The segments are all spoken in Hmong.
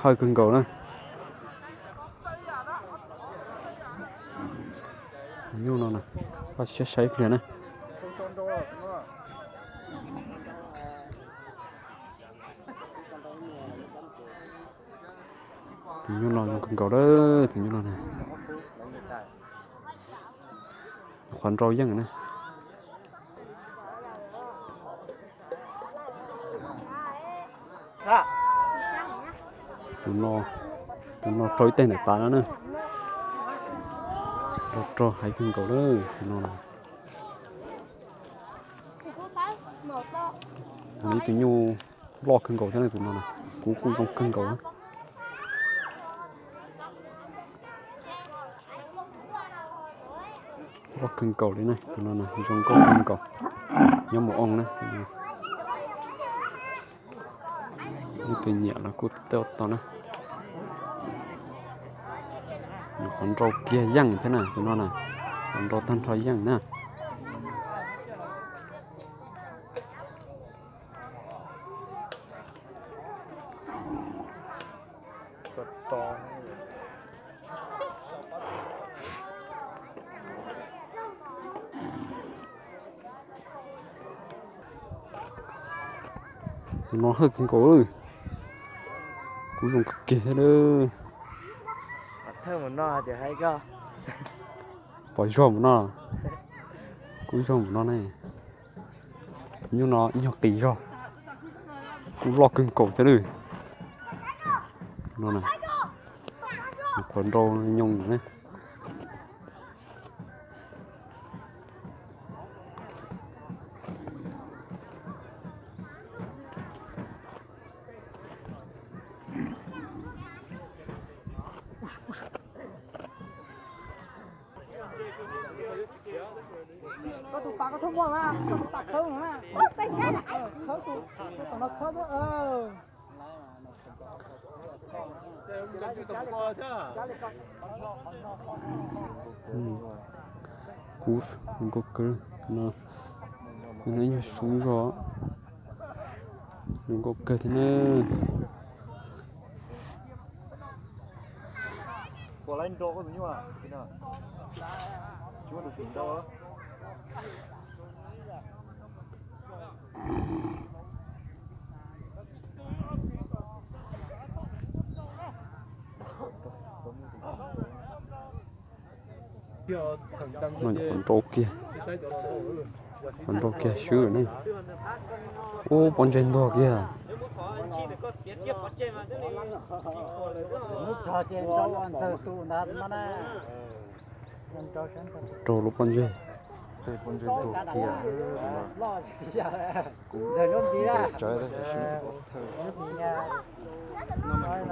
Hawj kawg nkaus na. Tus nyuj no na, paj siab saib pliag na. Tus nyuj no zoo kawg nkaus lawm, tus nyuj no na. Qhov nrau yeej na. Tus no, tus no rau ib teg ntawm tav no na. Rau rau haiv kawg nkaus lawm tus no na. Nws ib tus nyuj loj kawg nkaus thiab na tus no na. Kuv kuj zoo kawg nkaus. Loj kawg nkaus li na tus no na, zoo nkauj kawg nkaus. Nyob mus oo na. Ib tug nyiam los kuj tau tau na. Qhov nrau kiag yeej thiab na tus no na. Qhov nrau tag nrho yeej na. Tus no hawj kawg nkaus. Kuv zoo kawg kiag thiab lawm. Pom zog mus no. Kuv zoo mus no ne. Nyuj no ib nyuag qis zog. Kuj loj kawg nkaus thiab lawm. No na. Qhov nrau nyoos na. Koj tus pas koj txhob muaj mas, koj tus pas khawb mas. Khawb tus, tus tom no khawb xwb. Kuv zoo nkauj kawg no, yog sub zog, zoo nkauj kawg thiab na. No qhov nrau kiag, qhov nrau kiag swb ne. Ub, pob ntseg ntuag kiag. Rau lub pob ntseg.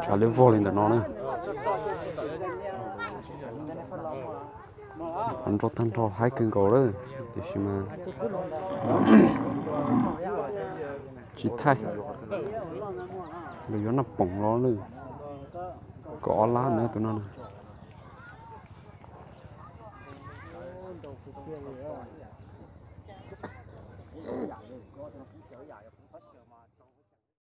Tshav liab vog li ntawm no na. Qhov nrau tag nrho haib kawg nkaus lawm, tiam sis mas tsis thaij, lawv yuav noj poom los lawm. Kaum ob lab ntawd tus no na.